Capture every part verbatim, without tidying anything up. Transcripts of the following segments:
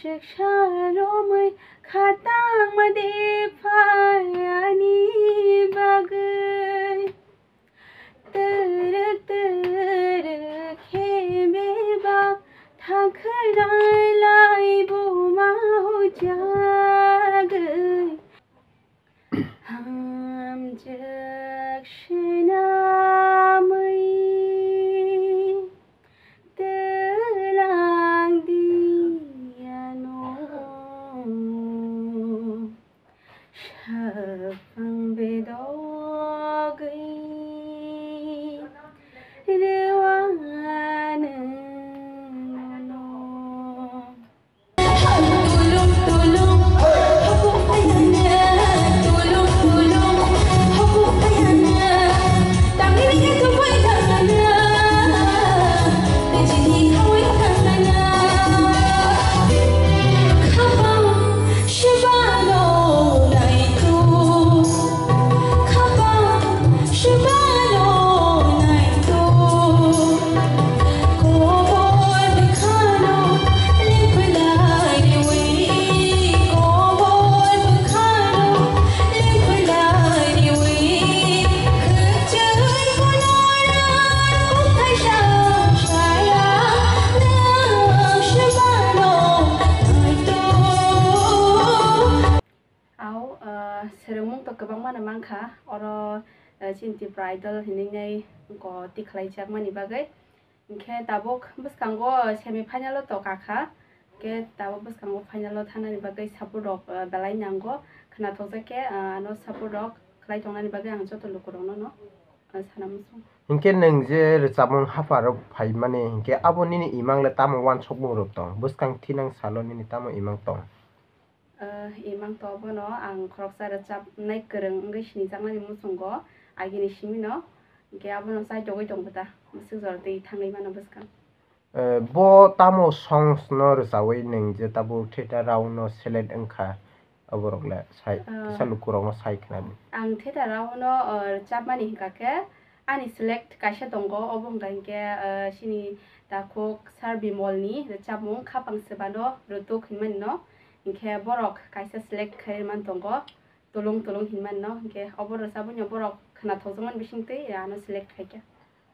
Chwksa romwi khatang ma de phai ani bagwi. Twrwk twrwk khe bebak thangkhwrang lai buma hujagwi. Hamjwk swnamwi twlang di ano. Saphang bedogwi rwani ano. Au, ah, swrwngmung to kwbangma no mankha, oro, ah, chini Tipra Idol hinwi nai ko tikhlaijakmani bagwi. Hinkhe tabuk bwskango semi final o to kakha, hinkhe tabuk bwskango final o thangnani bagwi support rok, ah, belai nango, khwnathokjak khe, ah, ano support rok khlai tongnani bagwi ang joto lukurokno no, ah, sana muchung. Hinkhe nwng je rwchapmung hapharo phaimani hinkhe abo nini imang le tamo uansukmung rok tong? Bwskang thinang salo nini tamo imang tong? Ah, imang to abono ang khoroksa rwchapnai kwrwng wngwi sinijaknani muchungo agini simino, hinkhe abono chaitogwi tongkha ta, bwswk jora twi thangwi mano bwskang. Eh, bo tamo songs no rwchawi nwng je tabuk theater round no select wngkha, oborok le sai, ah, kisa lukurokno sai khna di. Ang theater round no, ah, rwchapmani hinkha khe ani select kaisa tongo, obo hwnkha hinkhe, ah, chini takhuk Sir Bimol ni rwchapmung Khapang Swbano Rutuk hinmani no, hinkhe borok kaisa select khai man tongo, Tulung Tulung hinmani no, hinkhe obo rwchapwi no borok khwnathokjakmani bisingtwi ano select khaikha.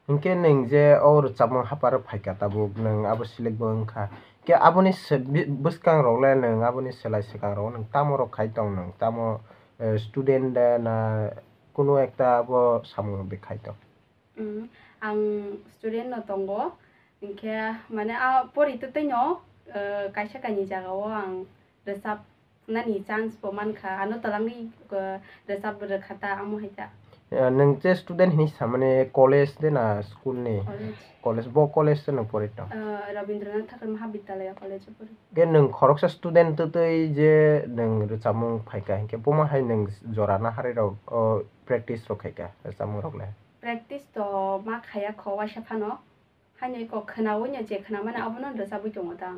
Hinkhe nwng je o rwchapmung hapharo phaikha tabuk, nwng abo select bo wngkha. Khe aboni se-, bi-, bwskang rok le nwng aboni selai swkang rok nwng tamo rok khai tong, nwng tamo, eh, student de na kunu ekta bo samung rok de khai tong? Mm, ang student no tongo, hinkhe mane a pori twtwi no, eh, kaisa kaini jagao ang rwchapnani chance bo mankha, ano twlangwi, eh, rwchap rwkha ta, amo hai ta. Eh, nwng je student hinwi samani college de na school ni? College. College, bo college de nwng pori tong? Eh, Rabindranath Thakur Mahabidyalaya college o pori. Khe nwng khoroksa student twtwi je nwng rwchapmung phaikha, hinkhe buma hai nwng jora naharwi rok, o, practice rok khaikha rwchapmung rok le? Practice to ma khaiya kho waisa phano. Haino eko khwnawi no je khwnamani abono rwchapwi tongo ta.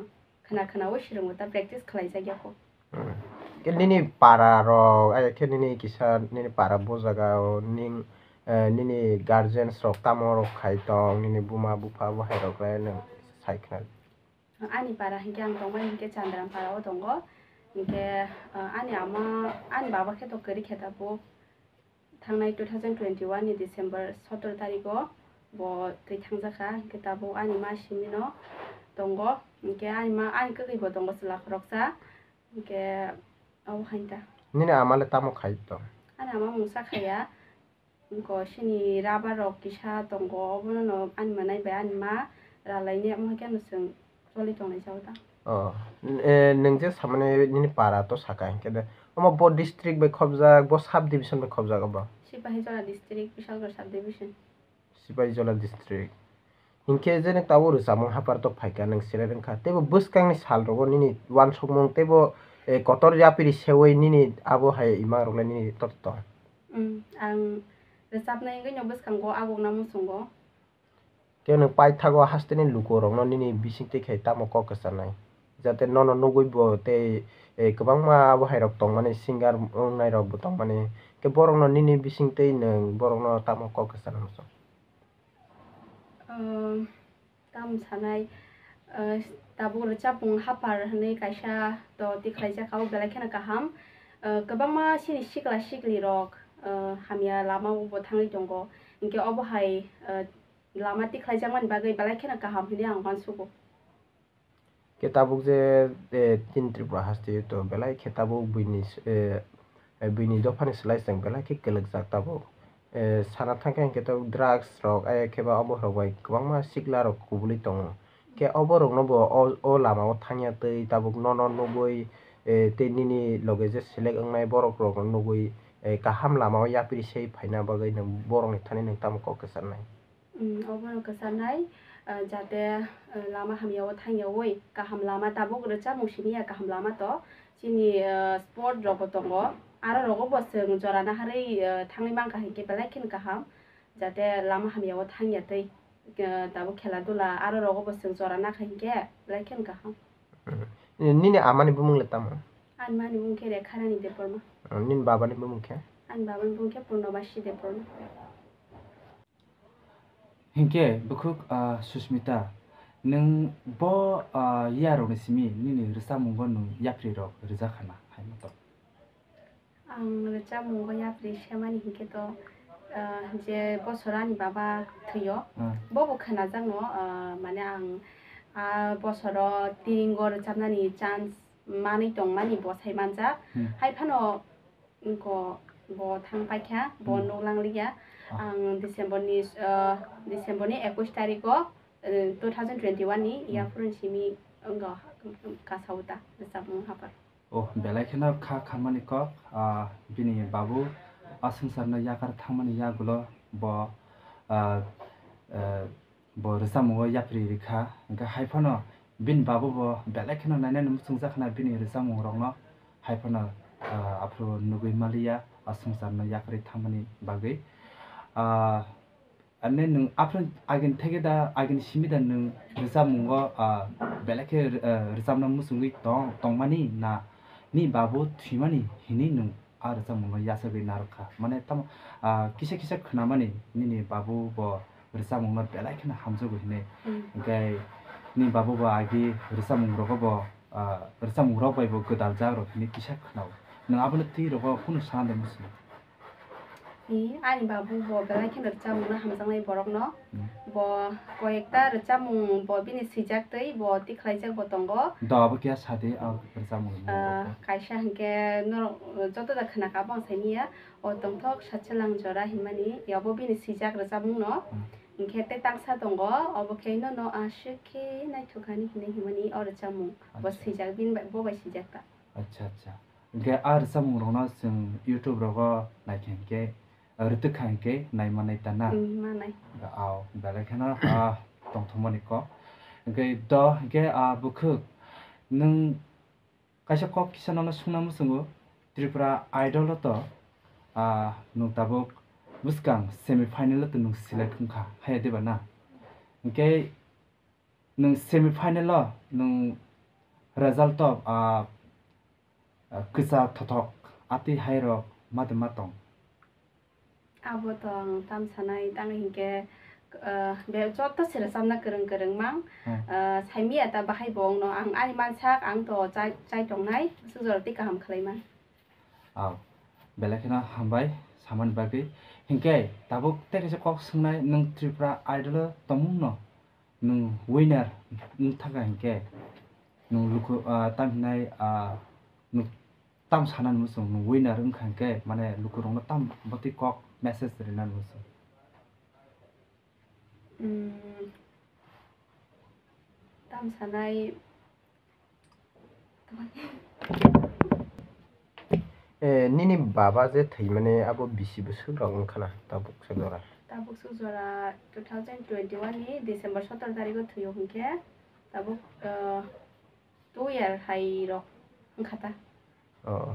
Khwna khwnawi swrwngo ta, practice khwlaijak ya kho. Hmm. Khe nini para rok, ai khe nini kisa nini para bo jaga o ning, eh, nini guardians rok tamo rok khai tong, nini buma bupha bo hai rok le nwng sai khna? Ani para hinkhe ang tongmani hinkhe Chandram para o tongo. Hinkhe, eh, ani ama, ani baba khe to kwrwi khe tabuk. Thangnai two thousand twenty-one ni December sotor tarikh o bo twi thangjakha, hinkhe tabuk ani ma simi no tongo, hinkhe ani ma, ani kwrwi bo tongo chwla khoroksa, hinkhe abo hain ta. Nini ama le tamo khai tong? Ani ama mungsa khaiya, hinkhe sini rubber rok kisa tongo, obono no ani manai bai ani ma ralaini, omo hai khe no chwng choli tongnai jao ta. Oh, n-, eh, nwng je samani nini para to saka hinkhe de. Omo bo district bai khobjak, bo sub division bai khobjak obo? Sipahijola district, Bishalgarh sub division. Sipahijola district. Hinkhe je nwng tabuk rwchapmung haphar to phaikha, nwng select wngkha. Teibo bwskangni sal rogo nini uansukmung teibo, eh, kotor yapiri seui nini abo hai imang rok le nini to tong? Mm, ang rwchapnai wngwi no bwskango agukna muchungo. Khe nwng paithago hasteni lukurokno nini bisingtwi khai tamo kok kwchanai? Jate nono nugwi bo tei, eh, kwbangma abo hai rok tongmani, singer wngnai rok bo tongmani. Khe borokno nini bisingtwi nwng borokno tamo kok kwchana muchung? Umm, tamo sanai, Ah, tabuk rwchapmung hapar hwnwi kaisa to tikhlaijak, abo belai kheno kaham. Ah, kwbangma chini sikla siklirok, ah, hamya lamao bo thangwi tongo. Hinkhe obo hai, ah, lama tikhlaijakmani bagwi belai kheno kaham hwnwi ang uansugo. Khe tabuk je, eh, chini Tripura haste to belai khe tabuk buini, eh, buini dophani slai chwng belai khe kwlwkjak tabuk. Eh, sana thangkhe hinkhe tabuk drugs rok, eh, khe ba obo rok bai kwbangma sikla rok kubulwi tongo. Khe obo rokno bo o, o lama o thangya twi tabuk nono nugwi, eh, tei nini loge je select wngnai borok rokno nugwi, eh, kaham lama o yapri se phaina bagwi nwng borokni thani nwng tamo kok kwcharnai? Mm, obono kwcharnai, ah, jate, ah, lama hamya o thangya oi, kaham lama tabuk rwchapmung simi ya kaham lama to. Chini, ah, sport rok bo tongo, aro rogo bo chwng jora naharwi, ah, thangwi mankha hinkhe belai kheno kaham, jate lama hamya o thangya twi, ah, tabuk khela dula aro rogo bo chwng jora nakha hinkhe belai kheno kaham. Mm. Nini amani bumung le tamo? Ani mani bumung khe Rekharani Debbarma. Mm, nini babani bumung khe? Ani babani bumung khe Purnabasi Debbarma. Hinkhe bukhuk, ah, Susmita, nwng bo, ah, yarokni simi nini rwchapmungo nwng yapri rok rwjakha na hai moto? Ang rwchapmungo yapri semani hinkhe to, ah, je bosor ani baba thwio, ah, bobo khwnajakno, ah, mane ang a bosoro tiningo rwchapnani chance manwi tongmani bosai manjak. Hmm. Hai phano Wngkha bo thang paikha, bo, hmm, nuklang liya. Ah. Ang December ni, ah, December ni ekush tarikh o, eh, two thousand twenty-one ni, hmm, yaphuru simi wngkha kasao ta rwchapmung hapar. Oh, belai kheno kha khamani kok, ah, bini babu a swngcharno yakar thangmani yagulo bo, ah, eh, bo rwchapmungo yapri rikha, hwnkhe hai phano bini babu bo belai kheno nainani muchungjak khna bini rwchapmung rokno, hai phano, ah, aphuru nugwi maliya a swngcharno yakarwi thangmani bagwi. Ah, ani nwng aphuru agini theke da, agini simi da nwng rwchapmungo, ah, belai khe, ah, rwchapna muchungwi tong-, tongmani na ni babu thwimani hinwi nwng a rwchapmungno yachagwi narwkha. Mane tamo, ah, kisa kisa khwnamani nini babu bo rwchapmungno belai kheno hamjago hinwi. Hmm. Hwnkhe nini babu bo agi rwchapmung rogo bo, ah, rwchapmung rok bai bo gwdaljak rok hinwi kisa khwnao. Nwng abono twi rogo kunu sana de muchung? Ee, ani babu bo belai kheno rwchapmungno hamjaknai borokno. Hmm. Bo koyekta rwchapmung bo bini swijak twi bo tikhlaijak bo tongo. Do abo kya sadi a rwchapmung ni, ah, bo? Kaisa hinkhe norok joto da khwnaka abo ang saimanya. O tongthok sachelang jora hinmani, abo bini swijak rwchapmungno. Hmm. Hinkhe tei tangsa tongo, obo khe nono aswk khe naithok ani hinwi hinmani o rwchapmung. Bo, acha, swijak bini bai, bo bai swijak ta. Acha, acha. Hinkhe a rwchapmung rokno chwng YouTube rogo naikha hinkhe, rwtwkha hinkhe naimanai ta na? Hmm, manai. Ao, belai kheno, ah, tongthokmani kok. Hinkhe do, hinkhe, ah, bukhuk, nwng kaisa kok kisa nono swngna muchungo, Tripura Idol o to, ah, nwng tabuk bwskang semi final o to nwng select wngkha, haiya diba na? Hinkhe nwng semi final o nwng result o, ah, ah, kwcha thothok atwi hai rok ma tongma tong? Abo to ang tam sanai, tamo hinkhe, ah, be joto se rwchapna kwrwng kwrwng mang, hmm, ah, saimanya ta bahai bo wngno ang ani mansak ang to chai, chai tongnai, bwswk jora tei kaham khlai man. Ao, belai kheno hambai samani bagwi. Hinkhe tabuk tei kaisa kok swngnai, nwng Tripura Idol o tongmungno nwng winner wng thangkha hinkhe nwng luku, ah, tam hinai, ah, nwng tam sanani muchung, nwng winner wngkha hinkhe mane lukurokno tam bwtwi kok message rinani muchung? Hmm, tam sanai. Eh, nini baba je thwimani abo bisi bwswk rok wngkha na tabuk se jora? Tabuk se jora two thousand twenty-one ni December sotor tarikh o thwio hinkhe tabuk, eh, two year hai rok wngkha ta. Oh, oh.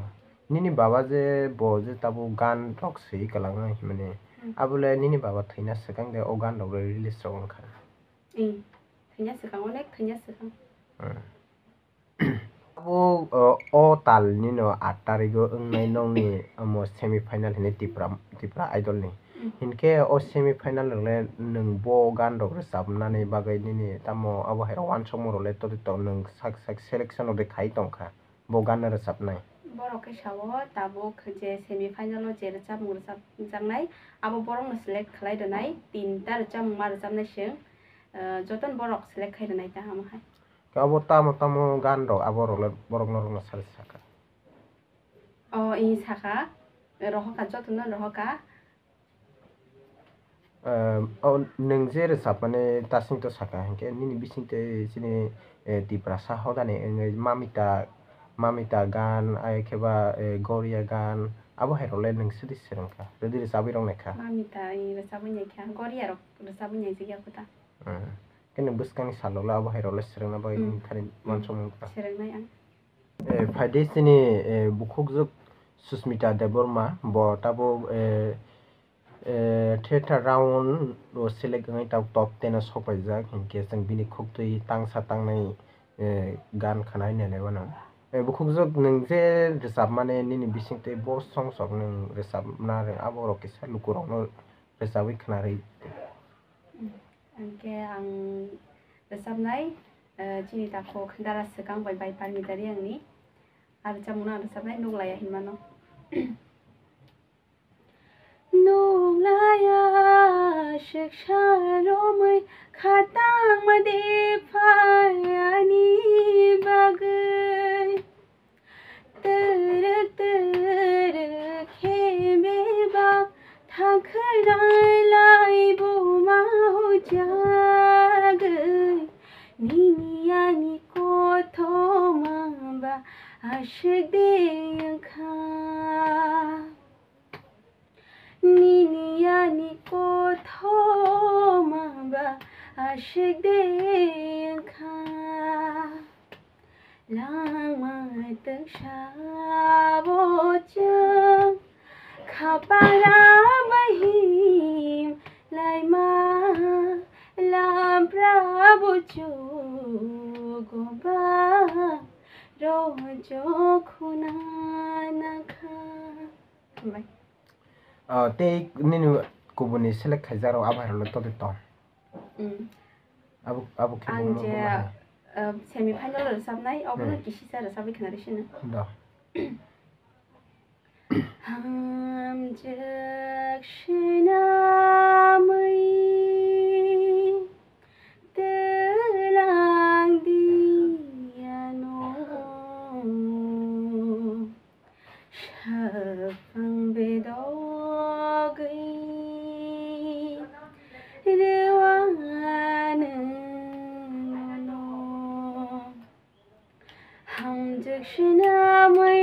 Nini baba je bo je tabuk gan rok swi kwlangma hinmani, hmm, abole nini baba thwina swkang de o gan rok release rok wngkha? Ing, thwina swkang, onek thwina swkang. Hmm. Abo, o, o tal nino aat tarikh o wngnai nokni omo semi final hinwi Tipra, Tipra Idol ni. Hinkhe o semi final rok le nwng bo gan rok rwchapnani bagwi nini tamo abo hai rok uansukmung rok le totwi tong nwng sak sak selection rok de khai tong kha bo gan no rwchapnai. Borok khe sao tabuk je semi final o je rwchapmung rwchapjaknai abo borok no select khlai rwnai tinta rwchapmung ma rwchapnai chwng, eh, jotono borok select khai rwnai ta amo hai. Khe abo tamo tamo gan rok abo rok le borok norok no sari saka. O, i saka, rohorkha, jotono rohorkha. Em, o, nwng je rwchapmani tasing to saka, hinkhe nini bisingtwi chini, eh, Tiprasa hodani wngwi Mamita, Mamita gan, ai khe ba, eh, Goria gan, abo hai rok le nwng sidi swrwngkha, rwdi rwchabwi rok naikha. Mamita, i rwchabwi naikha, Goria rok rwchabwi naijak ya kho ta. Hmm. Khe nwng bwskangni salo le abo hai rok le swrwngna bagwi Hmm. nini thani Hmm. uansukmung kha. Swrwngnai ang. Eh, phaidi chini, eh, bukhukjwk Susmita Debbarma, bo tabuk, eh, eh, theater round o select wngwi tabuk top ten o sokpaijak, hinkhe chwng bini khuktwi tangsa tangnai, eh, gan khwnai nailai mano. Eh, bukhukjwk nwng je rwchapmani nini bisingtwi bo song sok nwng rwchapna rwng abo rok kisa lukurokno rwchabwi khwnarwi. Hinkhe ang rwchapnai, eh, chini takhuk Dara Swkang bai bai Parmita Reang ni. A rwchapmungno ang rwchapnai Nuklaiya hinmano. Nuklaiya swksa romwi khatangma de phai ani bagwi. Twrwk twrwk khe bebak thangkhwrang lai buma hujagwi, nini ani kothoma ba aswk de wngkha. Nini ani kothoma ba aswk de wngkha. Langma twksa bo chwng khapara bahim laima lampra bo chugo ba rojo khuna nangkha. Hambai. Ah, tei nini kubuni select khaijak rok abo hai rok le totwi tong. Mm. Abo, abo khe ang bumung je, bumung hai. Ah, semi final rwchapnai, obono Hmm. kisisa rwchapwi khna rw sino. Do. Hamjak swnamwi twlang di ano. Saphang bedogwi rwani nono. Hamjak swnamwi.